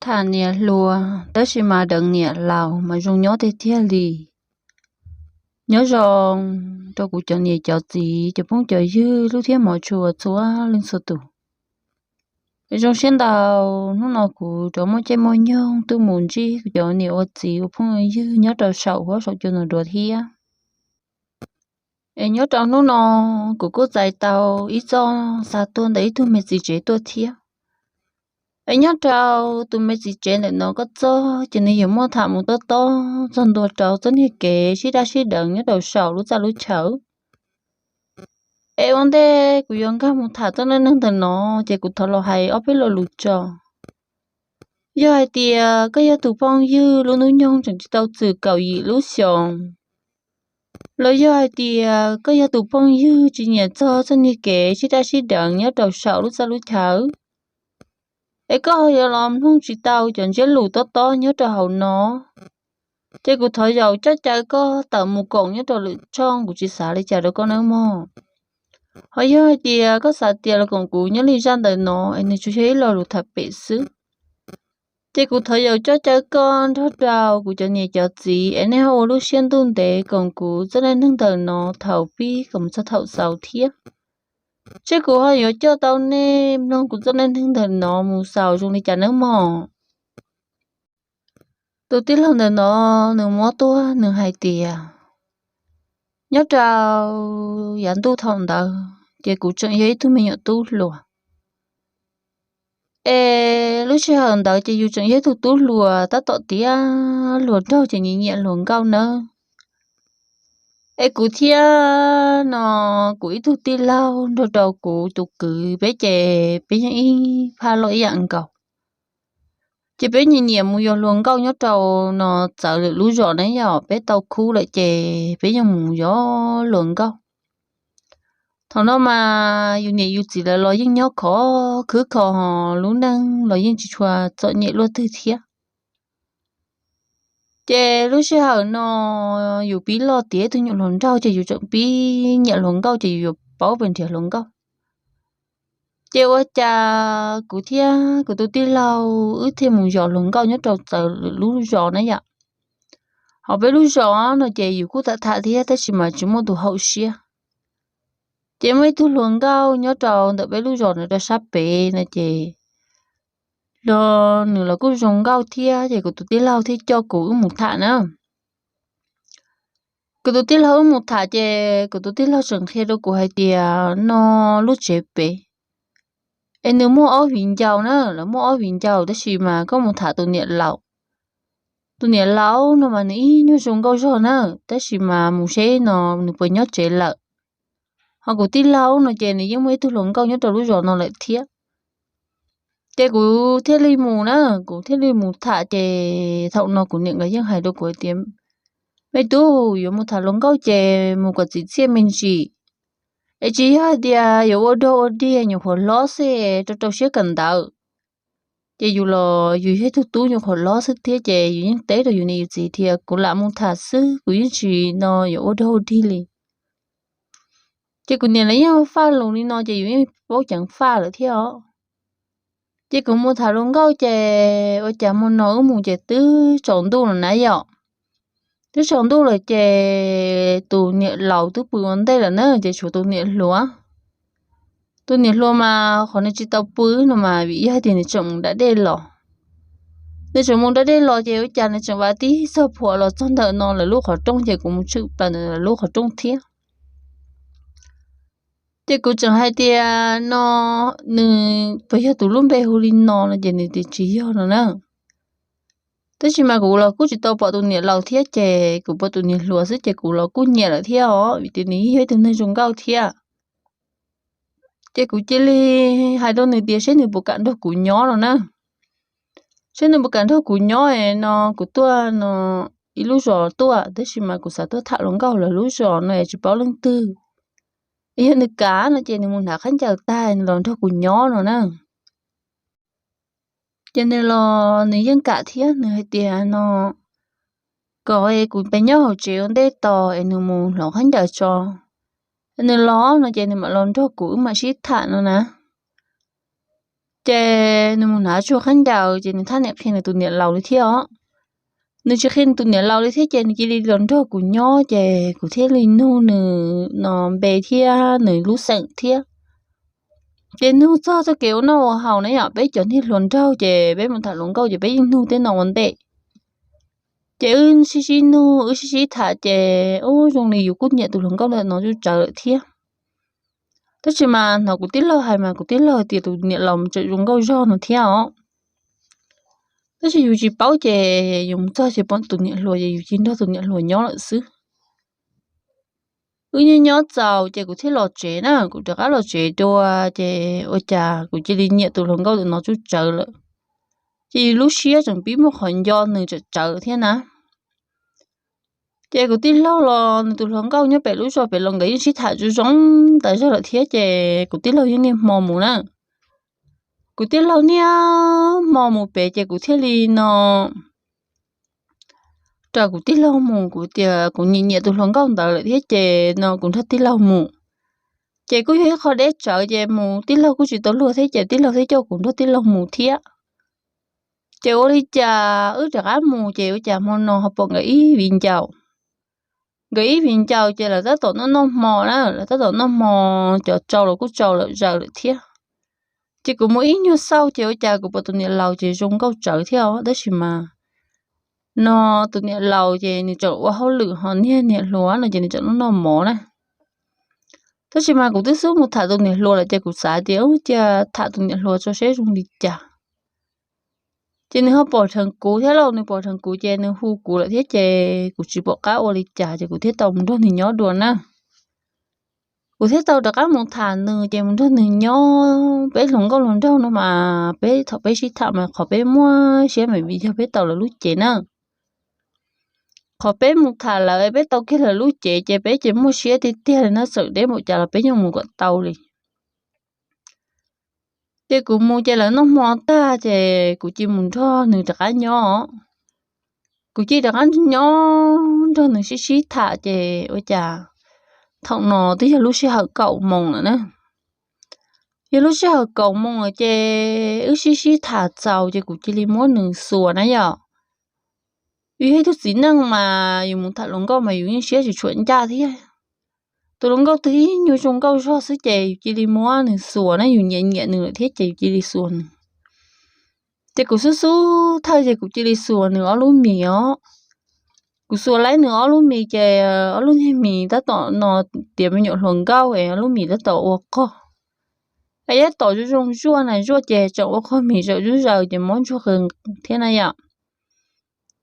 Tham niam hluas tab sis mas deev niam laus mas zoo nyob tiag tiag li. Nyob zoo rau kuv cov niam cov txiv, cov phooj cov ywg, hlub thiab hmov tshua txhua leej txhua tus. Zoo siab ntau, hnub no kuv rov muaj caij muaj nyoog tuaj mus ntsib kuv cov niam ua txiv ua phooj ua ywg nyob rau saum huab saum cua no dua thiab. Es nyob rau hnub no kuv kuj txais tau ib txoj xa tuaj ntawm ib tug me txiv tsev tuaj thiab. Es nyob rau tus me txiv tsev ntawm no koj txog ces nws yuav muaj tham mus tob tob txog ntua rau txoj niag kev sib daj sib deev nyob rau saum lub txaj lub chaw. Es ua ntej kuv yuav nkag mus tham txoj neej neeg ntawm no, ces kuv thov los hais ob peb lo lus tso. Yog hais tias koj yog tus phooj ywg lub hnub nyoog tseem tsis tau txwm kaum yim lub xyoos, los yog hais tias koj yog tus phooj ywg tsis nyiam txog txoj niag kev sib daj sib deev nyob rau saum lub txaj lub chaw, es koj ho yuav los mloog tsis tau cov ntsiab lus tob tob nyob rau hauv no, ces kuv thov yaum coj caw koj tawm mus koom nyob rau lwm tshooj, kuv tsis xav li cas rau koj nawb mog. Ho yog hais tias koj xav tias los koom kuv nyob li zaj ntawm no es nws tsuas yog ib lo lus tham pem xwb, ces kuv thov yaum coj caw koj nrog rau kuv cov niam cov txiv es nej ho ua lub siab ntuj ntev koom kuv txoj neej neeg ntawm no thaum pib kom mus txog thaum xaus thiab. Seb kuv ho yuav coj tau nej mloog kuv txoj neej neeg ntawm no mus xaus zoo li cas nawb mog. Tus tij laug ntawm no nws muab tuaj nws hais tias, nyob rau yav ntuj thaum ntawd ces kuv tseem yog ib tug me nyuam tub hluas. Es lub sij hawm ntawd ces yus tseem yog ib tug tub hluas tab tom tiav hluas nraug ces nyiam nyiam hluas nkauj nawb. Es kuv thiab no kuv ib tug tij laug nrog rau kuv tus kwv peb ces peb yeej ib phaj loj ib yam nkaus. Ces peb nyiam nyiam mus yos hluas nkauj nyob rau no txawv lwm lub zos na yom, peb tau khub lawm ces peb yeej mus yos hluas nkauj. Thaum no mas yus niam yus txiv lawv los yeej nyob khov khwb kho, lub neej los yeej tsis tshua txom nyem luaj twg thiab. Ces lub sij hawm no yus pib loj tiav tus nyuam hluas nraug ces yus tseem pib nyiam hluas nkauj ces yus yuav paub pes nrhiav hluas nkauj. Ces ua cas kuv thiab kuv tus tij laug wb thiaj mus yos hluas nkauj nyob rau txawv lub zos na yom. Ho peb lub zos no ces yus kuj tham tham thiab tab sis mas tsis muaj tus haum siab. Ces muaj ib tug hluas nkauj nyob rau ntawm peb lub zos no rau sab pem no ces los nws los kuj zoo nkauj thiab ces kuv tus tij laug thiaj coj kuv wb mus tham na. Kuv tus tij laug wb mus tham ces kuv tus tij laug tseem qhia rau kuv hais tias no lub tsev pem es nws muaj ob viv ncaus na, lawv muaj ob viv ncaus tab sis mas koj mus tham tus niam laus. Tus niam laus no mas nws ib nyuag zoo nkauj zog na, tab sis mas mus seb no nws puas nyob tsev lawm. Ho kuv tij laug no ces nws yeej muaj ib tug hluas nkauj nyob rau lub zos no lawm thiab. Ces kuv thiaj li mus na, kuv thiaj li mus tham ces thaum no kuv niam nkawd yeej hais rau kuv hais tias, me tub, yuav mus tham hluas nkauj ces mus kom txim txiaj me ntsis, es tsis yog hais tias yuav ua dog ua dig nyuam qhuav hlob xwb rau rau siab kawm ntawv. Ces yus los yus yog ib tug tub nyuam qhuav hlob xwb thiab ces yus yeej teb rau yus niam yus txiv tias kuv lam mus tham xwb, kuv yeej tsis no yuav ua dog ua dig li. Ces kuv niam lawv yeej faj lus li no ces yus yeej paub ceev faj lawm thiab os. Ces kuv mus tham hluas nkauj ces ua cas hmo no wb mus ces twb tsaus ntuj lawm na yom. Twb tsaus ntuj lawm ces tus niam laus twb pw ua ntej lawm na ces tshuav tus niam hluas. Tus niam hluas mas qhov nws tsis tau pw no mas vim yog tias nws tseem mus da dej los. Nws tseem mus da dej los ces ua cas nws tseem vam tib txog phuam los txog ntawm no lawv lub qhov rooj ces kuv mus tshwm plaws ntawm lawv lub qhov rooj thiab. Ces kuv tseem hais tias no nws puas yog tus lub npe hu li no no ces nws tias tsis yog no na. Tab sis mas kuv los kuj tsis tau pom tus niam laus thiab ces kuv pom tus niam hluas xwb ces kuv los kuj nyiam lawm thiab os, vim tias nws yog ib tug neeg zoo nkauj thiab. Ces kuv cia li hais rau nws tias seb nws puas kam nrog kuv nyob no na. Seb nws puas kam nrog kuv nyob no, kuv tuaj no ib lub zos tuaj, tab sis mas kuv xav tuaj tham hluas nkauj lawv lub zos no es tsis paub leej twg. Yog nws kam no ces nws mus hnav khaub ncaws tag nws los nrog kuv nyob no na. Ces nws los nws yeej kam thiab, nws hais tias no kom kuv pes nyob hauv tsev ua ntej tos es nws mus hloov khaub ncaws tso. Nws los no ces nws mam los nrog kuv wb mam sib tham no na. Ces nws mus hnav tsuag khaub ncaws ces nws thaj niam qhia nws tus niam laus li thiab os. Nws tsis qhia nws tus niam laus li thiab ces nws cia li los nrog kuv nyob ces kuv thiaj li nug nws no npe thiab nws lub xeem thiab. Ces nug txog txoj kev ua noj ua haus na yom, peb cov niag hluas nraug ces peb mus tham hluas nkauj ces peb yeej nug tej no ua ntej. Ces wb sib sib nug wb sib sib tham ces ub zoo li yus kuj nyiam tus hluas nkauj ntawm no zuj tsawv lawm thiab. Tab sis mas hnov kuv tij laug hais mas kuv tij laug tias tus niam laus mas tseem zoo nkauj zog no thiab os. Tab sis yus tsis paub ces yus mus txog ces pom tus niam hluas ces yus cia nrog tus niam hluas nyob lawm xwb. Wb nyob nyob txaus ces kuv thiaj los tsev na, kuv rov qab los tsev dua ces ua cas kuv cia li nyiam tus hluas nkauj ntawm no zuj tsawv lawm. Ces yus lub siab tseem pib muaj qhov nco nws tsawv tsawv thiab na. Ces kuv tij laug los nws tus hluas nkauj nyob pem lub zos pem los nkawd yeej sib tham zoo zoo tas zog lawm thiab ces kuv tij laug yeej niaj hmo mus na. Kuv tij laug niaj hmo mus pem ces kuv thiaj li no raws kuv tij laug mus, kuv tias kuv nyiam nyiam tus hluas nkauj ntawd lawm thiab ces no kuv nrog tij laug mus. Ces kuj yog ib qho deb tsawv ces mus tij laug kuj tsis tau luag thiab ces tij laug thiaj coj kuv nrog tij laug mus thiab. Ces ua li cas wb rov qab mus ces ua cas hmo no ho pom nkawd ib viv ncaus. Nkawd ib viv ncaus ces lawv tab tom noj noj hmo na, lawv tab tom noj hmo, cov tsau los kuj tsau lawm zaws lawm thiab. Ces kuv mus ib nyuag xauj ces ua cas kuv pom tus niam laus ces zoo nkauj tsawv thiab os, tab sis mas no tus niam laus ces nws tseem ua hauj lwm ho niag niam hluas no ces nws tseem noj noj mov na. Tab sis mas kuv twb xub mus tham tus niam hluas lawm ces kuv xav tias cia tham tus niam hluas tso seb zoo li cas. Ces nws ho pom dheev kuv thiab lauj, nws pom dheev kuv ces nws hu kuv lawm thiab ces kuv tsis pom qab ua li cas ces kuv thiaj tau mus nrog nws nyob dua na. Kuv thiaj tau rov qab mus tham nws ces mus nrog nws nyob, peb hluas nkauj hluas nraug no mas peb thaum peb sib tham mas qhov peb muaj siab mas vim yog peb tau lawv lub cev na. Qhov peb mus tham lawv peb tau kiag lawv lub cev ces peb ces muaj siab tiag tiag li na, txawm deb npaum cas los peb yeej mus kom tau li. Ces kuv mus ces lawv noj hmo tag ces kuv cia mus nrog nws rov qab nyob. Kuv cia rov qab nyob nrog nws sib sib tham ces ua cas thaum no twb yog lub sij hawm kaum moos lawm na. Yog lub sij hawm kaum moos lawm ces wb sib sib tham txaus ces kuv cia li muab nws xuas na yom. Yus yog ib tug txiv neej mas yus mus tham hluas nkauj mas yus yeej siab tsis tshua ncaj thiab. Tus hluas nkauj twg ib nyuag zoo nkauj zog xwb ces yus cia li muab nws xuas na, yus nyiam nyiam nws lawm thiab ces yus cia li xuas nws. Ces kuv xub xub thawj ces kuv cia li xuas nws ob lub mis os. Kuv xuas laib nws ob lub mis ces ob lub niag mis tab tom no tias me nyuam hluas nkauj es ob lub mis tab tom ua qog. Es yav tom zoo zoo zuaj na, zuaj ces tseem ua qog mis zaws zuj zaws ces mob ntsuag qw thiab na yom.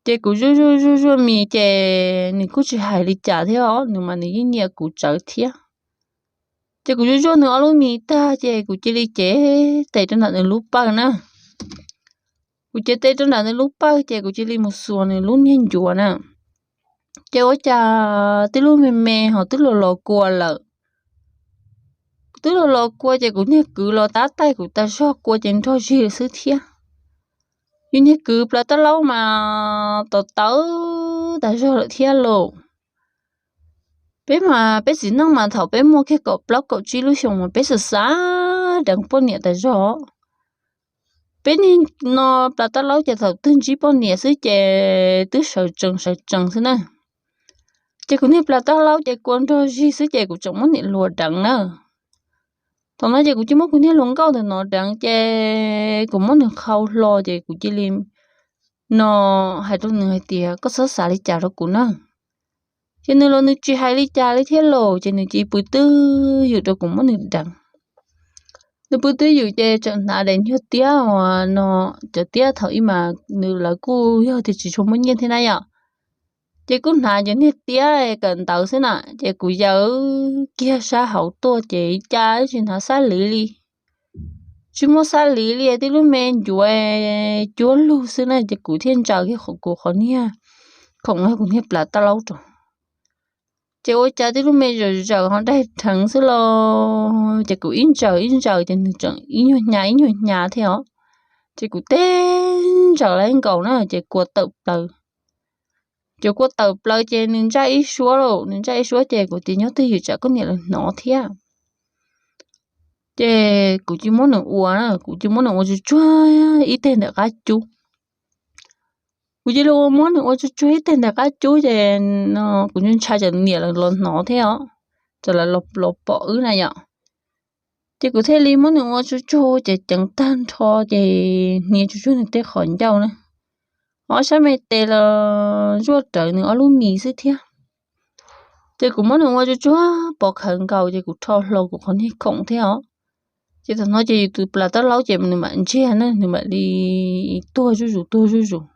Ces kuv zuaj zuaj zuaj zuaj mis ces nws kuj tsis hais li cas thiab os, nws mas nws yeej nyiam kuv tsawv thiab. Ces kuv zuaj zuaj nws ob lub mis tag ces kuv cia li cev tes rau nram nws lub pawg na. Kuv cev tes rau nram nws lub pawg ces kuv cia li mus xuas nws lub niag ncuav na. Ces ua cas tib lub me me ho twb los los kua lawm. Kuv twb los los kua ces kuv niag kwv los tab taij kuv tas zog, kua ces nrog zig xwb thiab. Yus niag kwv plaws tab laub mas tawv tawv tas zog lawm thiab lauj. Peb mas peb txiv neej mas thaum peb muaj kiag kaum plaub kaum tsib lub xyoos mas peb xav xav deev poj niam tas zog. Peb niag no plaws tab laub ces thaum twg ntsib poj niam xwb ces twb sawv tsees sawv tsees xwb na. Ces kuv niag plaws tab laub ces kua nrog zig xwb ces kuv tseem muab niam hluas deev na. Thaum no ces kuv cia muab kuv niag hluas nkauj ntawm no deev ces kuv muab nws qhau hlo ces kuv cia li no hais rau nws hais tias koj txhob xav li cas rau kuv na. Ces nws los nws tsis hais li cas li thiab lauj, ces nws cia li pw twj ywm rau kuv muab nws deev. Nws pw twj ywm ces tseem hnav daim nyuag tiab uas no, cov tiab thaum ub mas nws lawv kuj yog tias tsis tshua muaj nyiaj thiab na yom. Ces kuj hnav cov niag tiab kawm ntawv xwb na, ces kuv yaws kiag sab hauv tuaj ces ib ca tsis hnav xab liv li. Tsis muaj xab liv li, tib lub me ncuav cuab lug xwb na, ces kuv thiaj ntsaws kiag kuv qhov niag khoom no kuv niag plaws tab laub rau. Ces ua cas tib lub me zawm zawm ho daig dheev xwb los, ces kuv ib ntsaws ib ntsaws ces nws tseem ib nyuag hnyav ib nyuag hnyav thiab os. Ces kuv teb ntsaws lawv nkaus na ces kua tawm plaws. Ces kua tawm plaws ces nws ntsaj ib suab lauj, nws ntsaj ib suab ces kuv tias nyob twj ywm tsam koj niam lawv hnov thiab. Ces kuv cia muab nws ua, kuv cia muab nws ua tsuag tsuag ib teg ntawm qab cub. Kuv cia li ua muab nws ua tsuag tsuag ib teg ntawm qab cub ces no kuv ntshai tsam niam lawv los hnov thiab os, tsam lawv los pom wb na yom. Ces kuv thiaj li muab nws ua tsuag tsuag ces ceev tag nrho ces hnia tsuag tsuag nws tej qhov ncauj na, ob sab me tes los zuaj rawv nws ob lub mis xwb thiab. Ces kuv muab nws ua tsuag tsuag pov khawv nkaus ces kuv rho hlo kuv qhov niag khoom thiab os. Ces thaum no ces yus tus plas taub laub ces nws mam ntsiag na, nws mam li tuag zuj zus tuag zuj zus.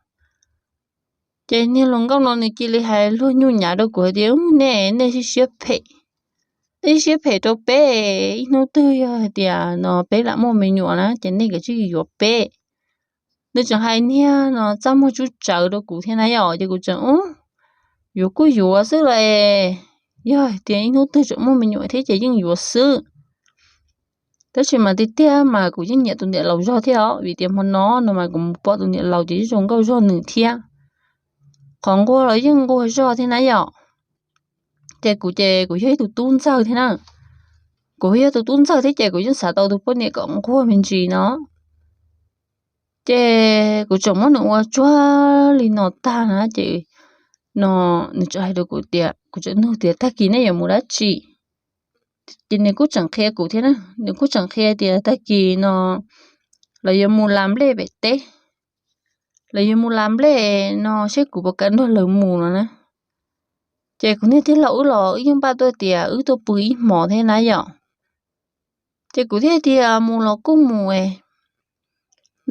Ces niag hluas nkauj no nws cia li hais luag nyuj nyav rau kuv hais tias, nej, nej siab siab phem, nej siab phem rau peb, ib hnub twg yog hais tias no peb lam muaj me nyuam na ces nej kav tsij yuav peb. Nws tseem hais niag no txaj muag tsub tsawv rau kuv thiab na yom, ces kuv tseem, u, yuav kuj yuav xwb los es, yog hais tias ib hnub twg tseem muaj me nyuam thiab ces yeej yuav xwb. Tab sis mas tiag tiag mas kuv yeej nyiam tus niam laus zog thiab os, vim tias hmo no no mas kuv mus pom tus niam laus ces yeej zoo nkauj zog nws thiab. Qhov nquag los yeej nquag zog thiab na yom. Ces kuv ces kuv yog ib tug tub ntxawg thiab na. Kuv yog tus tub ntxawg thiab ces kuv yeej xav tau tus poj niam kom nquag me ntsis no. Ces kuv tseem muab nws ua tsuag li no tag na ces no nws tseem hais rau kuv tias, kuv tseem nug tias tag kis nej yuav mus dab tsi. Ces nws kuj tseem qhia kuv thiab na, nws kuj tseem qhia tias tag kis no lawv yuav mus las nplej pem teb, lawv yuav mus las nplej no seb kuv puas kam nrog lawv mus no na. Ces kuv niag tij laug wb los wb yeej npaj tuaj tias wb tuaj pw ib hmos thiab na yom. Ces kuv thiaj tias mus los kuj mus es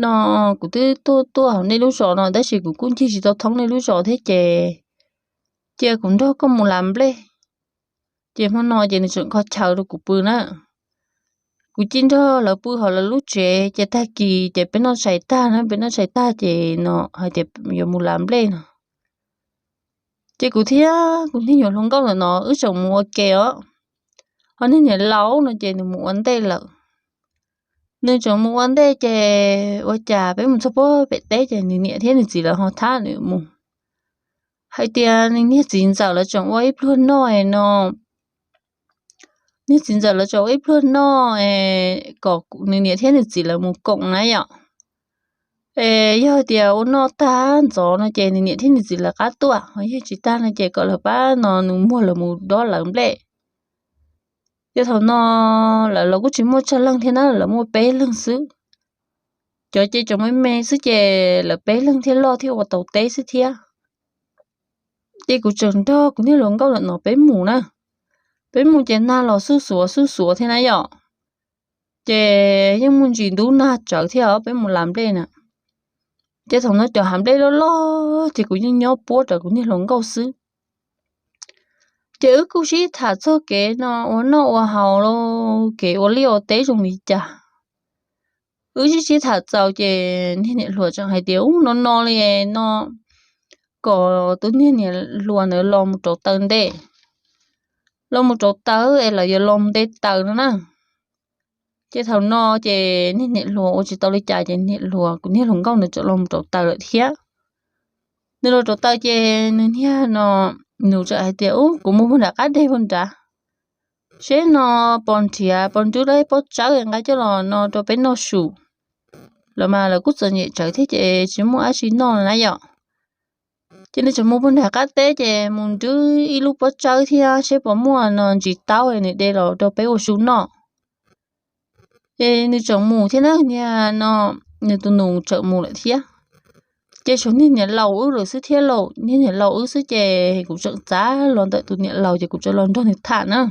no kuv twb tuaj tuaj hauv nej lub zos no tab sis kuv kuj ncig tsis tau thoob nej lub zos thiab ces cia kuv nrog koj mus las nplej. Ces hmo no ces nws tseem kho chaw rau kuv pw na. Kuv cia nrog lawv pw hauv lawv lub tsev ces tag kis ces peb noj tshais tag na, peb noj tshais tag ces no hais tias yuav mus las nplej no. Ces kuv thiab kuv niag nyuam hluas nkauj ntawm no wb tseem mus ua ke os. Ho niag niam laus no ces nws mus ua ntej lawm. Nws tseem mus ua ntej ces ua cas peb mus txog puag pem teb ces nws niam thiab nws txiv lawv ho thab nws mus hais tias nws niag txiv ntxawm lawv tseem ua ib pluag noj no, niag txiv ntxawm lawv tseem ua ib pluag noj kom nws niam thiab nws txiv lawv mus koom na yom. Es yog tias ua noj tag ntxov no ces nws niam thiab nws txiv lawv qab tuaj, ho yog tsis tag no ces kom lawv pab no nws muag lawv mus dob lawv nplej. Ces thaum no lawv los kuj tsis muaj tsawg leej thiab na, lawv muaj peb leeg xwb. Cov ces cov me me xwb ces lawv peb leeg thiaj loj thiaj ua tau teb xwb thiab. Ces kuv tseem nrog kuv niag hluas nkauj lawm no peb mus na. Peb mus ces nag los xuj xuav xuj xuav thiab na yom. Ces yeej muaj ntsis ntub nag tsawv thiab os, peb mus las nplej na. Ces thaum no cov hav nplej loj loj ces kuv yeej nyob puab rawv kuv niag hluas nkauj xwb. Ces wb kuj sib tham txog kev no ua noj ua haus los kev ua liaj ua teb zoo li cas. Wb sib sib tham txaus ces niag niam hluas tseem hais tias, ub, no no li no, kom tus niag niam hluas ntawd los mus rauv taws ntej, los mus rauv taws es lawv yuav los mus nte taws no na. Ces thaum no ces niag niam hluas ua tsis tau li cas ces niam hluas kuv niag hluas nkauj nws tseem los mus rauv taws lawm thiab. Nws los rauv taws ces nws niag no, nws tseem hais tias, ub, kuv mus puag nram qab deg puag nrad, seb no pos nrhiav pos nrwb lawm pob tsawb nqa coj los no rau peb noj su. Lawv mas lawv kuj txom nyem tsawv thiab ces tsis muaj dab tsi noj na yom. Ces nws tseem mus puag nram qab teb ces mus nrwb ib lub pob tsawb thiab seb puas muaj no ntsis taub nws de los rau peb ua su noj. Ces nws tseem mus thiab na, niag no, nws tus nus tseem mus lawm thiab. Ces tshuav niag niam laus wb lawm xwb thiab lauj, niag niam laus wb xwb ces kuv tseem txav los ntawm tus niam laus ces kuv tseem los nrog nws tham na.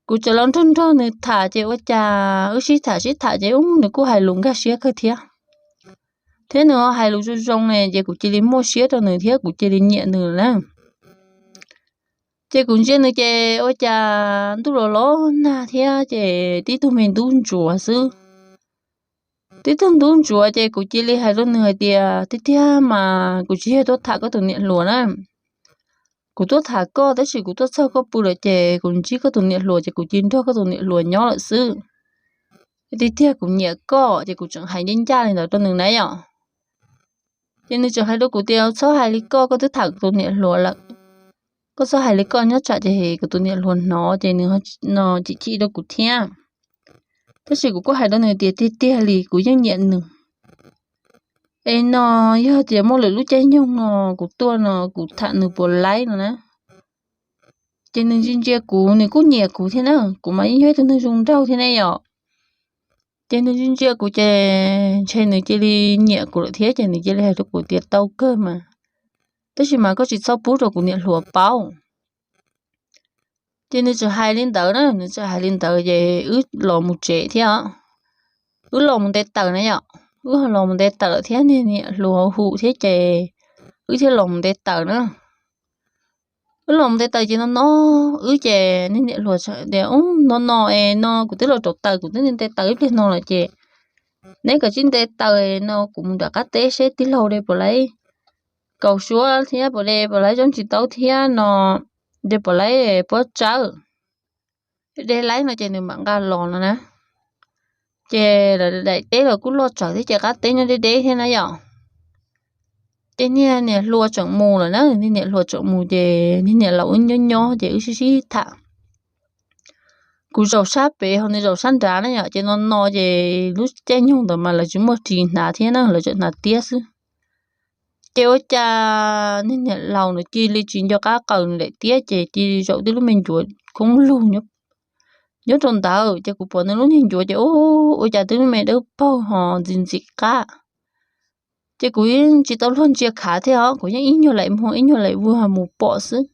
Kuv tseem los nrog nrog nws tham ces ua cas wb sib tham sib tham ces ub nws kuj hais lus nkag siab kawg thiab. Thiab nws hais lus zoo zoo ne ces kuv cia li muaj siab rau nws thiab kuv cia li nyiam nws na. Ces kuv ntsia nws ces ua cas ntuj los los nag thiab ces tib tug me ntub ntsuav xwb. Tib tug ntub ntsuav ces kuv cia li hais rau nws hais tias, tiag tiag mas kuv tsis yog tuaj tham koj tus niam hluas na. Kuv tuaj tham koj tab sis kuv tuaj txog koj pw lawm ces kuv ntsib koj tus niam hluas ces kuv cia li nrog koj tus niam hluas nyob lawm xwb. Tiag tiag kuv nyiam koj ces kuv tseem hais ncaj ncaj li ntawd rau nws na yom. Ces nws tseem hais rau kuv tias, txhob hais li koj, koj twb tham kuv tus niam hluas lawm. Koj txhob hais li koj nyob tsam ces kuv tus niam hluas hnov ces nws no chim chim rau kuv thiab. Tab sis kuv kuj hais rau nws tias tiag tiag li kuv yeej nyiam nws. Es no yog tias muaj lwm lub caij nyoog no kuv tuaj no kuv tham nws puas laib no na. Ces nws ntsia ntsia kuv, nws kuj nyiam kuv thiab na, kuv mas yeej yog ib tug neeg zoo nraug thiab ne yom. Ces nws ntsia ntsia kuv ces ntshe nws cia li nyiam kuv lawm thiab ces nws cia li hais rau kuv tias tau kawg mas, tab sis mas koj tsis txhob pub rau kuv niam hluas paub. Ces nws tseem hais li ntawd na, nws tseem hais li ntawd ces wb los mus tsev thiab. Wb los mus nte taws na yom, wb los mus nte taws thiab niag niam hluas hu thiab ces wb thiaj los mus nte taws na. Wb los mus nte taws ces no no, wb ces niag niam hluas tias, no no es no kuv twb los rauv taws, kuv twb nte taws ib pliag no lawm ces neb kav tsij nte taws no kuv mus nram qab teb seb tij laug de puas laib kaus suab thiab puas de puas laib zaub ntsis taub thiab no, de puas laib pob tsawb, de laib no ces nws mam nqa los no na. Ces daim teb los kuj loj tsawv thiab ces qab teb nyob deb deb thiab na yom. Ces niag niam hluas tseem mus lawm na, niag niam hluas tseem mus ces niag niam laus wb nyob nyob ces wb sib sib tham. Kuv zaum sab pem ho nws zaum sab nrad na yom, ces no no ces lub caij nyoog ntawd mas lawv tsis muaj ris hnav thiab na, lawv tseem hnav tiab xwb. Ces ua cas niag niam laus nws cia li tsis nco qab qaws nws daim tiab ces cia li zaum tib lub me ncuav khoob lug nyob rau ntawd ces kuv pom nws lub niag ncuav ces ua cas tib lub me dawb paug ho ntxim ntxim qab. Ces kuv yeej tsis tau luag ntsia khav thiab os, kuv yeej ib nyuag laim muag ib nyuag laim vuag mus pom xwb.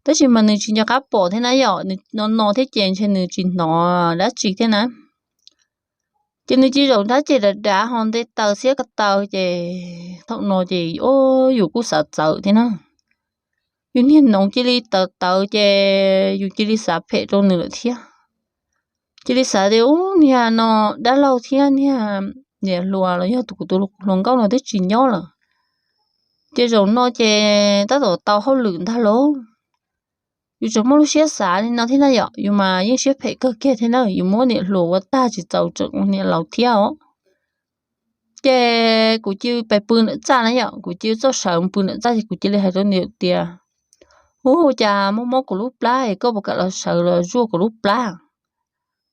Tab sis mas nws tsis nco qab pom thiab na yom, nws no no thiab ces ntshe nws tsis hnov dab tsi thiab na. Ces nws cia zaum nrab ces dav dav ho nte taws xiab ko taw ces thaum no ces o, yus kuj xav txawv thiab na. Yus niag noov cia li tawv tawv ces yus cia li xav phem rau nws lawm thiab. Cia li xav tias ub, niag no dab laug thiab niag niam hluas los yog tus kuv tus hluas nkauj no twb tsis nyob lawm. Ces zaum no ces tab tom tau hauj lwm ntag lauj. Yus tseem muaj lub siab xav li no thiab na yom, yus mas yeej siab phem kawg kiag thiab na, yus muab niam hluas ua tag tsis txaus tseem ua niam laus thiab os. Ces kuv cia li pais pw ntawm txaj na yom, kuv cia li txawj sawv pw ntawm txaj ces kuv cia li hais rau nws tias, ub, cas mob mob kuv lub plab es koj puas kam los sawv los zuaj kuv lub plab?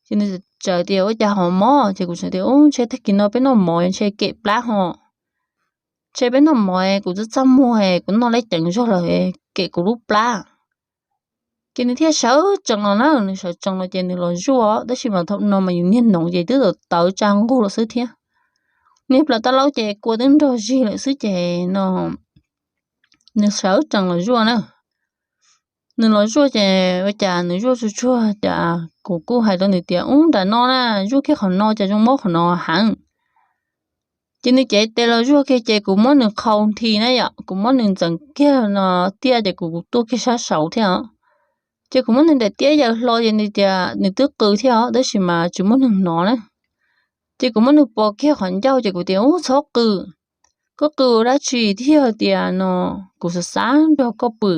Ces nws txawm tias ua cas ho mob, ces kuv txawm tias ub, ntshe tag kis no peb noj mov ntshe kem plab ho. Ntshe peb noj mov kuv txaj txaj muag kuv noj leb ceev zog lawm, kem kuv lub plab. Ces nws thiaj sawv tsees los na, nws sawv tsees los ces nws los zuaj, tab sis mas thaum no mas yus niag noov ces twb tawv tsa nqug lawm xwb thiab. Niag plaws tab laub ces kua twb nrog zig lawm xwb ces no nws sawv tsees los zuaj na. Nws los zuaj ces ua cas nws zuaj tsuag tsuag ces kuv kuj hais rau nws tias ub, nram no na, zuaj kiag qhov no ces zoo mob qhov no heev. Ces nws cev tes los zuaj kiag ces kuv muab nws qhau nthi na yom, kuv muab nws ntxeev kiag no tiaj ces kuv tuaj kiag sab saud thiab os. Ces kuv muab nws daim tiab yaws hlo ces nws tias nws twb qw thiab os, tab sis mas tsis muaj neeg hnov na. Ces kuv muab nws pos kiag qhov ncauj ces kuv tias ub, txhob qw, koj qw ua dab tsi thiaj tias no kuv xav xav nrog koj pw.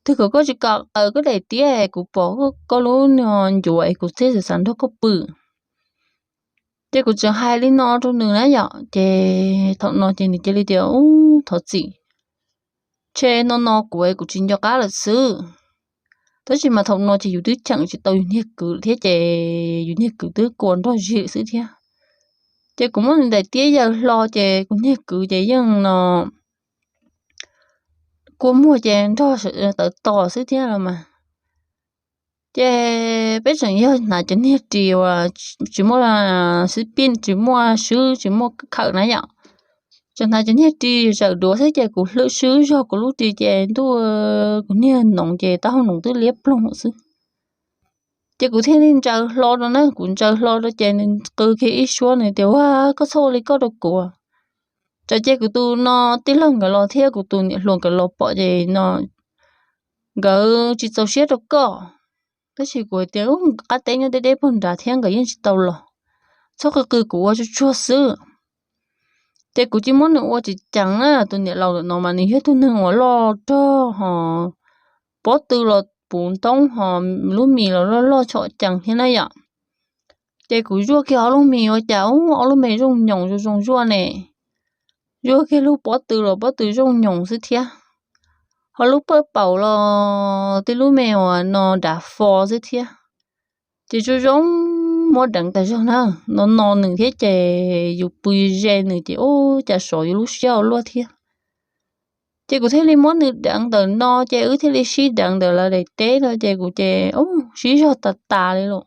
Twg kom koj tsis kam qaws koj daim tiab, kuv pom koj lub ncuav es kuv thiaj xav xav nrog koj pw. Ces kuv tseem hais li no rau nws na yom, ces thaum no ces nws cia li tias ub, thov txim, ntshe no no kuv kuv tsis nco qab lawm xwb. Tab sis mas thaum no ces yus twb cheem tsis tau yus niag kwv thiab ces yus niag kwv twb kua nrog zig xwb thiab. Ces kuv muab nws daim tiab yaws hlo ces kuv niag kwv ces yeej no kua muag ces nrog tawv tos xwb thiab los mas. Ces peb tseem yog hnav cov niag ris uas tsis muaj xib pij, tsis muaj swb, tsis muaj khawm na yom. Tseem hnav cov niag ris zawm duav xwb ces kuv hlwb swb zog kuv lub ris ces ntuj, kuv niag noov ces taub hau noov twb liab ploog xwb. Ces kuv thiaj li ntsaws hlo rau na, kuv ntsaws hlo rau ces nws qw kiag ib suab nws tias ua, koj txhob ua li koj rau kuv. Tsam ces kuv tus no tij laug nkawd los thiab kuv tus niam hluas nkawd los pom ces no nkawd tsis txaus siab rau koj. Tab sis kuv tias qab teb nyob deb deb puag nrad thiab nkawd yeej tsis tau los. Txhob qw qw, kuv ua tsuag tsuag xwb. Ces kuv cia muab nws ua tsis ceev na, tus niam laus ntawm no mas nws yog tug neeg uas loj rog ho pob tw los puv ntoob ho lub mis los loj loj tshom cees thiab na yom. Ces kuv zuaj kiag ob lub mis ua cas ub, ob lub me zooj nyoos zoo zoo zuaj ne. Zuaj kiag lub pob tw los pob tw zooj nyoos xwb thiab. Ho lub pawj paum los tej lub me uas no dav fo xwb thiab. Ces zoo zoo muab deev tas zog na, no no nws thiab ces yus pw ze nws ces ub cas sov yus lub siab ua luaj thiab. Ces kuv thiaj li muab nws deev ntawm no ces wb thiaj li sib deev ntawm lawv daim teb no ces kuv ces ub sib zog tas tas li lawm.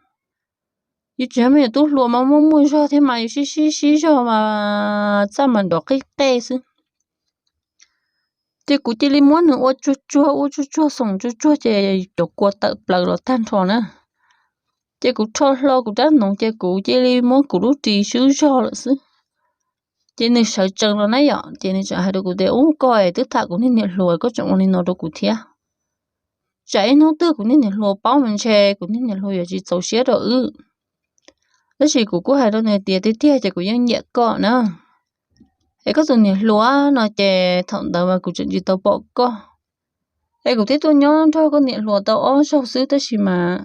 Yus tsis yog me nyuam tub hluas mas muaj muaj zog thiab mas yus sib sib sib zog mas txaj mas nrov qij qej xwb. Ces kuv cia li muab nws ua tsuag tsuag ua tsuag tsuag xoom tsuag tsuag ces cov kua tawm plaws los tag nrho na. Ces kuv rho hlo kuv rab hnoov ces kuv cia li muab kuv lub ris swb zog lawm xwb. Ces nws sawv tsees los na yom, ces nws tseem hais rau kuv tias ub koj es twb tham kuv niag niam hluas koj tseem ua li no rau kuv thiab. Tsam ib hnub twg kuv niag niam hluas paub mas ntshe kuv niag niam hluas yuav tsis txaus siab rau wb. Tab sis kuv kuj hais rau nws tias tiag tiag ces kuv yeej nyiam koj na. Es koj tus niam hluas no ces thaum ntawd mas kuv tseem tsis tau pom koj. Es kuv twb tuaj nyob nrog koj niam hluas tau ob zaug xwb tab sis mas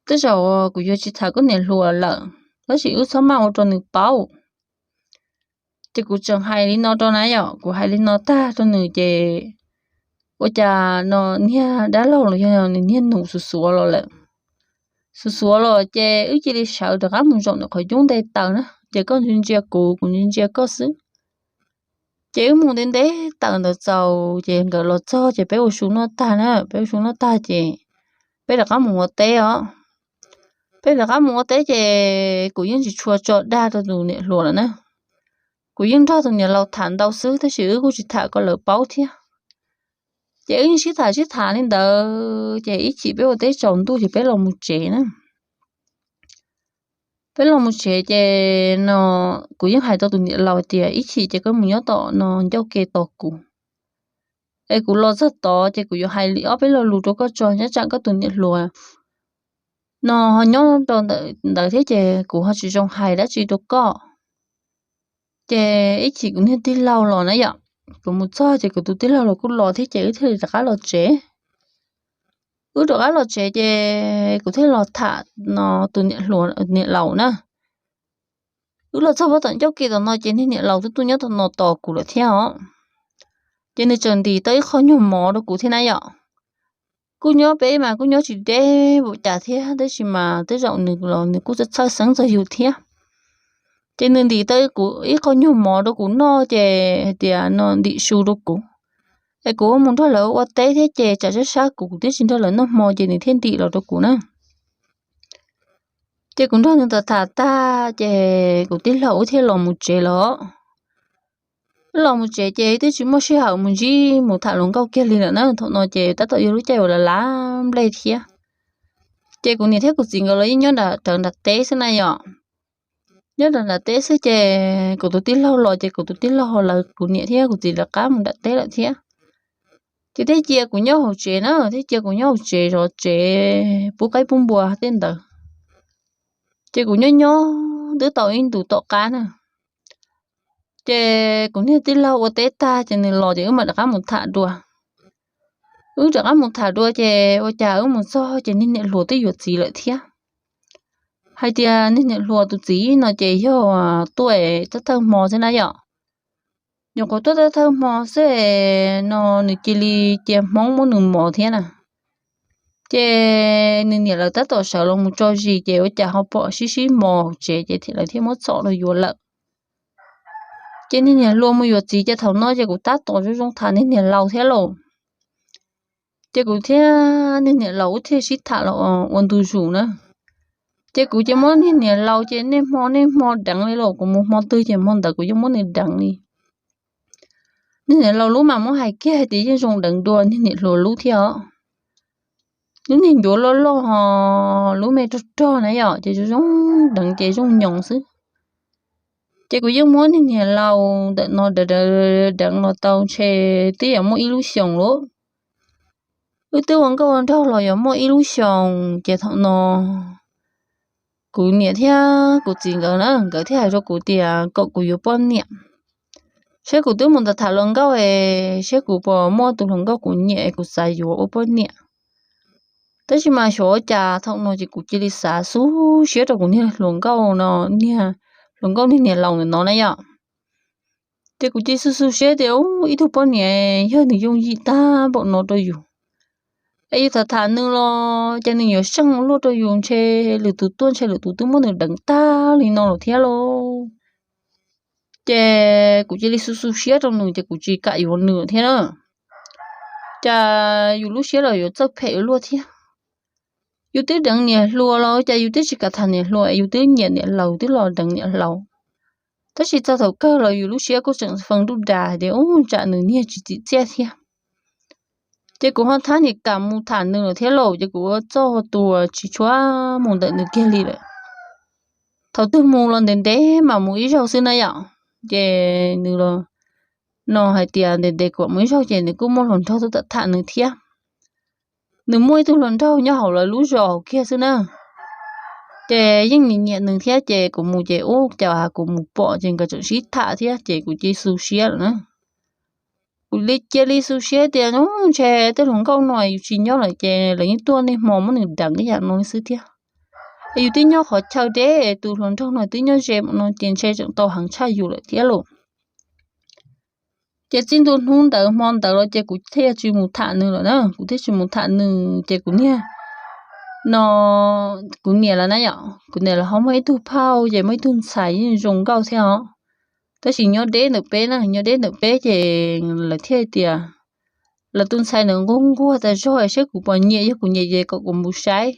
tej zaum kuv yuav tsis tham koj niam hluas lawm, tab sis wb txhob maj ua rau nws paub. Ces kuv tseem hais li no rau na yom, kuv hais li no tag rau nws ces ua cas no niag dab laug los yog nws niag nus xuv xuav los lawm. Xuv xuav los ces wb cia li sawv rov qab mus zaum ntawm qhov cub nte taws na, ces koj ntsia ntsia kuv, kuv ntsia ntsia koj xwb. Ces wb mus ntev ntev taws ntawd txaus ces nkawd los txog ces peb ua su noj tag na, peb ua su noj tag ces peb rov qab mus ua teb os. Peb rov qab mus ua teb ces kuv yeej tsis tshua tso dag rau tus niam hluas lawm na. Kuv yeej nrog tus niam laus tham ntau xwb tab sis wb kuj tsis tham kom lawv paub thiab. Ces wb yeej sib tham sib tham li ntawd ces ib chim peb ua teb tsaus ntuj ces peb los mus tsev na. Peb los mus tsev ces no kuv yeej hais rau tus niam laus tias ib chim ces koj mus nyob tom no ncauj ke tos kuv. Es kuv los txog tod ces kuv yuav hais li ob peb lo lus rau koj tso, nyob tsam koj tus niam hluas no ho nyob rau ntawd thiab ces kuv ho tsis zoo hais dab tsi rau koj. Ces ib chim kuv niag tij laug los na yom, kuv mus txog ces kuv tus tij laug los kuj los thiab ces wb thiaj li rov qab los tsev. Wb rov qab los tsev ces kuv thiaj los tham no tus niam hluas niam laus na. Wb los txog pab tom ncauj ke tom no ces niag niam laus twb tuaj nyob tom no tos kuv lawm thiab os. Ces nws tseem ntim tau ib qho nyuag mov rau kuv thiab na yom. Kuj nyob peb mas kuj nyob tsis deb npaum cas thiab tab sis mas tej zaum nws los nws kuj txhawj txhawj xeeb txog yus thiab. Ces nws ntim tau kuv ib qho nyuag mov rau kuv noj ces hais tias no ntim su rau kuv. Es kuv mus nrog lawv ua teb thiab ces tsam sab sab kuv kuv twb tsis nrog lawv noj hmo ces nws thiaj ntim los rau kuv na. Ces kuv nrog nws tham tham tag ces kuv tij laug wb thiaj los mus tsev los. Wb los mus tsev ces twb tsis muaj sij hawm mus ntsib mus tham hluas nkauj kiag li lawm na, thaum no ces tab tom yog lub caij uas lav lav nplej thiab. Ces kuv niam thiab kuv txiv nkawd los yeej nyob nram rawv nram teb xwb na yom. Nyob nram nram teb xwb ces kuv tus tij laug los ces kuv tus tij laug lawv kuv niam thiab kuv txiv lawv qab mus nram teb lawm thiab. Ces thiaj cia kuv nyob hauv tsev na, thiaj cia kuv nyob hauv tsev zov tsev pub qaib pub npua tej ntawd. Ces kuv nyob nyob twb tau ib ntus tom qab na, ces kuv niag tij laug ua teb tag ces nws los ces wb mam rov qab mus tham dua. Wb rov qab mus tham dua ces ua cas wb mus txog ces niag niam hluas twb yuav txiv lawm thiab. Hais tias niag niam hluas tus txiv no ces yog tuaj thawj thawj hmo xwb na yom. Nyuam qhuav tuaj thawj thawj hmo xwb no nws cia li cia Hmoob muab nws mos thiab na. Ces nws niam lawv tab tom sawv los mus tso zis ces ua cas ho pom sib sib mos hauv tsev ces lawv thiaj muab txhom los yuav lawm. Ces niag niam hluas mus yuav txiv ces thaum no ces kuv tab tom zoo zoo tham niag niam laus thiab lauj. Ces kuv thiab niag niam laus wb thiaj sib tham los ua ntu zus na. Ces kuv ces muab niag niam laus ces niaj hmo niaj hmo deev li los kuv mus hmo twg ces hmo ntawd kuv yeej muab nws deev li. Niag niam laus lub mas muab hais kiag hais tias yeej zoo deev dua niag niam hluas lub thiab os. Lub niag ncuav loj loj ho lub me rog rog na yom ces zoo zoo deev ces zoo nyoos xwb. Ces kuv yeej muab niag niam laus ntawm no deev los tau ntshe twb yuav muaj ib lub xyoos lauj. Wb twb ua nkauj ua nraug los yuav muaj ib lub xyoos ces thaum no kuv niam thiab kuv txiv nkawd na nkawd thiaj hais rau kuv tias kom kuv yuav poj niam. Saib kuv twb mus tham tham hluas nkauj es saib kuv puas muaj tus hluas nkauj kuv nyiam es kuv xav yuav ua poj niam. Tab sis mas xyov ua cas thaum no ces kuv cia li xav xub siab rau kuv niag hluas nkauj no, niag hluas nkauj niag niam laus ntawm no na yom. Ces kuv cia li xub xub siab tias ib tug poj niam yog nws yooj yim tag npaum no rau yus, Es yus tham tham nws los ces nws yuav seej ua luaj rau yus, ntshe lwm tus tuaj ntshe lwm tus twb muab nws deev tag li no lawm thiab lauj. Ces kuv cia li xu xu siab rau nws ces kuv tsis kam yuav nws thiab na. Cas yus lub siab los yuav txawj phem ua luaj thiab. Yus twb deev niam hluas los cas yus twb tsis kam tham niam hluas, yus twb nyiam niam laus twb los deev niam laus. Tab sis txog thaum kawg los yus lub siab kuj tseem fee nruj das hais tias ub tsam nws niag tsis txim txiaj thiab. Ces kuv ho thab niam kam mus tham nws lawm thiab lauj, ces kuv ua txoj tua tsis tshua mus ntawm nws kiag li lawm. Thaum twg mus los ntev ntev mas mus ib zaug xwb na yom. Ces nws los no hais tias ntev ntev kuv mus ib zaug ces nws kuj muaj hluas nraug tuaj tham nws thiab. Nws muaj ib tug hluas nraug nyob hauv lawv lub zos hauv kiag xwb na. Ces yeej nyiam nyiam nws thiab ces kuv mus ces ub cas kuv mus pom ces nkawd tseem sib tham thiab ces kuv cia xu siab lawm na. Kuv li cia li xu siab tias ntshe tej hluas nkauj no yus tsis nyob lawm ces lawv yeej tuaj niaj hmo muab nws deev ib yam no xwb thiab. Es yus twb nyob qhov chaw deb, tus hluas nraug no twb nyob ze no ces ntshe tseem tau heev tshaj yus lawm thiab lauj. Ces txij ntua hnub ntawd hmo ntawd los ces kuv thiaj tsis mus tham nws lawm na, kuv thiaj tsis mus tham nws ces kuv niag no, kuv niam lawv na yom, kuv niam lawv ho muaj ib tug phauj ces muaj ib tug ntxhais yeej zoo nkauj thiab os. Tab sis nyob deb ntawm peb na, nyob deb ntawm peb ces lawv thiaj tias lawv tus ntxhais ntawd nquag nquag tas zog saib kuv puas nyiam, yog kuv nyiam ces kom kuv mus saib.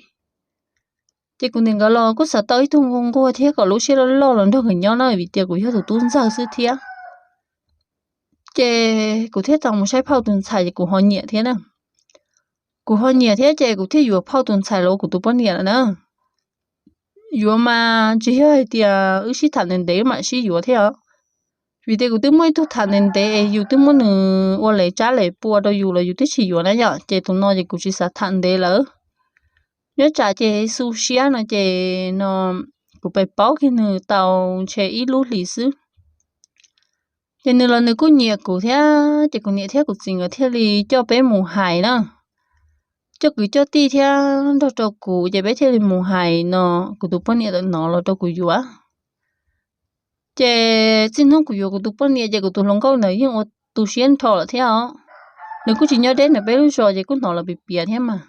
Ces kuv niam nkawd los kuj xav tau ib tug nquag nquag thiab kom lub siab loj loj los nrog nkawd nyob na, vim tias kuv yog tus tub ntxawg xwb thiab. Ces kuv thiaj tau mus saib phauj tus ntxhais ces kuv ho nyiam thiab na. Kuv ho nyiam thiab ces kuv thiaj yuav phauj tus ntxhais los ua kuv tus poj niam lawm na. Yuav mas tsis yog hais tias wb sib tham ntev ntev wb mam sib yuav thiab os. Vim tias kuv twb muaj ib tug tham ntev ntev es yus twb muab nws ua lev tsab lev pua rau yus los yus twb tsis yuav na yom, ces tus no ces kuv tsis xav tham ntev lawm. Nyob tsam ces xu siab no ces no kuv pais paub kiag nws tau ntshe ib lub hlis xwb. Ces nws los nws kuj nyiam kuv thiab, ces kuv niam thiab kuv txiv nkawd thiaj li coj peb mus hais na. Coj kwv coj tij thiab nrog rau kuv ces peb thiaj li mus hais no kuv tus poj niam ntawm no los rau kuv yuav. Ces txij hnub kuv yuav kuv tus poj niam ces kuv tus hluas nkauj ntawd yeej ua tu siab nrho lawm thiab os. Nws kuj tsis nyob deb ntawm peb lub zos ces kuj hnov lawv piav piav thiab mas.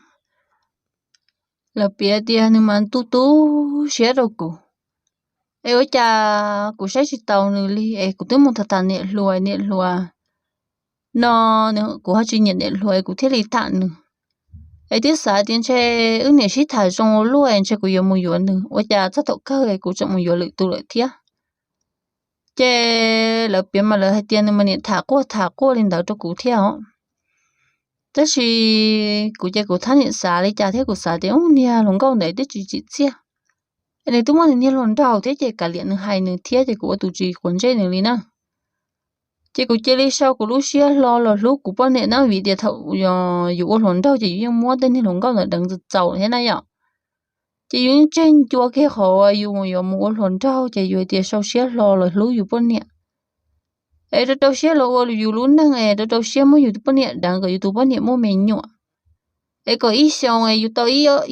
Lawv piav tias nws mas tu tu siab rau kuv. Es ua cas kuv saib tsis taus nws li es kuv twb mus tham tham niam hluas, niam hluas no, kuv ho tsis nyiam niam hluas es kuv thiaj li tham nws. Es twb xav tias ntshe wb niam sib tham zoo ua luaj es ntshe kuv yuav mus yuav nws, ua cas txog thaum kawg es kuv tseem mus yuav lwm tus lawm thiab. Ces lawv piav mas lawv hais tias nws mas niam tham quaj tham quaj li ntawd rau kuv thiab os. Tab sis kuv ces kuv thab niam xav li cas thiab kuv xav tias ub niag hluas nkauj ntawd twb tsis tsim txiaj, es nws twb muaj nws niag hluas nraug thiab ces kav liam nws hais nws thiab ces kuv ua tus tsis quav ntsej nws li na. Ces kuv cia li sau kuv lub siab hlo los hlub kuv poj niam na, vim tias thaum yus ua hluas nraug ces yus yeej muab tej niag hluas nkauj ntawd deev txaus txaus thiab na yom. Ces yus yeej tseg ncua kiag qhov yus yuav mus ua hluas nraug ces yus hais tias sau siab hlo los hlub yus poj niam. Es rau rau siab los ua yus lub neej es rau rau siab muab yus tus poj niam deev kom yus tus poj niam muaj me nyuam. Es kom ib xyoos es yus tau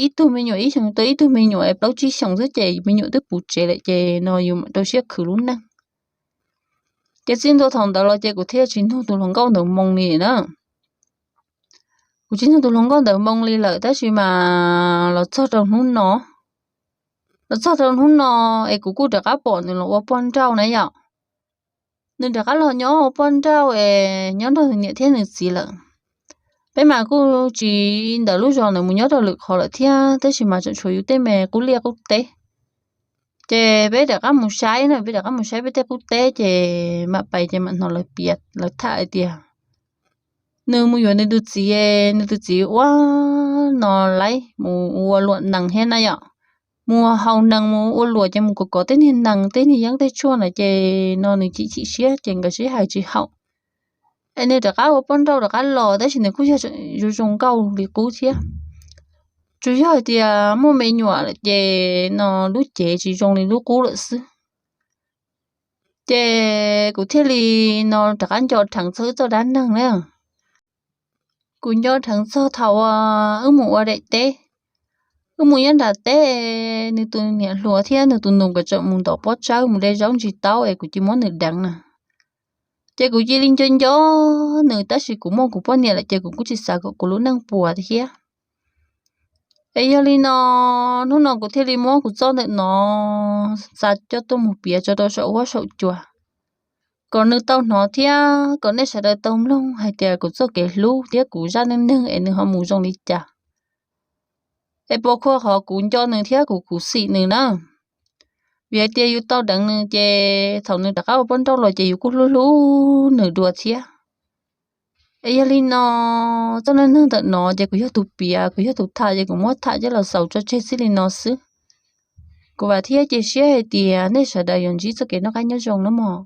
ib tug me nyuam, ib xyoos tau ib tug me nyuam es plaub tsib xyoos xwb ces yus me nyuam twb puv tsev lawm ces no yus mam rau siab khwv lub neej. Ces txij ntua thaum ntawd los ces kuv thiaj tsis nug tus hluas nkauj ntawd moo li na. Kuv tsis nug tus hluas nkauj ntawd moo li lawm tab sis mas los txog rau hnub no, los txog rau hnub no es kuv kuj rov qab pom nws los ua poj nrauj na yom. Nws rov qab los nyob ua poj nrauj es nyob nrog nws niam thiab nws txiv lawm. Peb mas kuj tsis ntawm lub zos ntawd mus nyob rau lwm qhov lawm thiab tab sis mas tseem tshuav yus tej me qub liaj qub teb. Ces peb rov qab mus saib na, peb rov qab mus saib peb tej qub teb ces mam pais ces mam hnov lawv piav lawv tham hais tias nws mus yuav nws tus txiv, nws tus txiv ua no laib mus ua luam nees thiab na yom. Mus haus nees mus ua luam ces mus kov kov tej niag nees tej niag yeeb tej tshuaj na ces no nws chim chim siab ces nkawd sib hais tsis haum. Es nws rov qab ua poj nrauj rov qab los tab sis nws kuj yog zoo zoo nkauj li qub thiab. Tsuas yog hais tias muaj me nyuam lawm ces no lub cev tsis zoo li lub qub lawm xwb. Ces kuv thiaj li no rov qab nco dheev txog wb txoj dab neeg na. Kuv nco dheev txog thaum wb mus ua daim teb, wb mus nyob nram teb, nws tus niam hluas thiab nws tus nus nkawd tseem mus ntov pob tsawb mus de zaub ntsis taub es kuv cia muab nws deev na. Ces kuv cia li nco nco nws tab sis kuv muaj kuv poj niam lawm ces kuv kuj tsis xav kom kuv lub neej puas thiab. Es yog li no, hnub no kuv thiaj li muab kuv txoj ntawm no xa coj tuaj mus piav tso rau saum huab saum cua, kom nws tau hnov thiab kom nej sawv daws tau mloog hais tias kuv txoj kev hlub thiab kuv zaj neej neeg es nws ho mus zoo li cas. Es puas khuv qhov kuv nco nws thiab kuv khuv xim nws na. Vim hais tias yus tau deev nws ces thaum nws rov qab ua poj nrauj los ces yus kuj hlub hlub nws dua thiab. Es yog li no, txoj neej neeg ntawm no ces kuv yog tus piav, kuv yog tus tham ces kuv muab tham coj los xaus tso tseg txij li no xwb. Kuv vam thiab cia siab hais tias nej sawv daws yuav ntsib txoj kev noj qab nyob zoo na mog.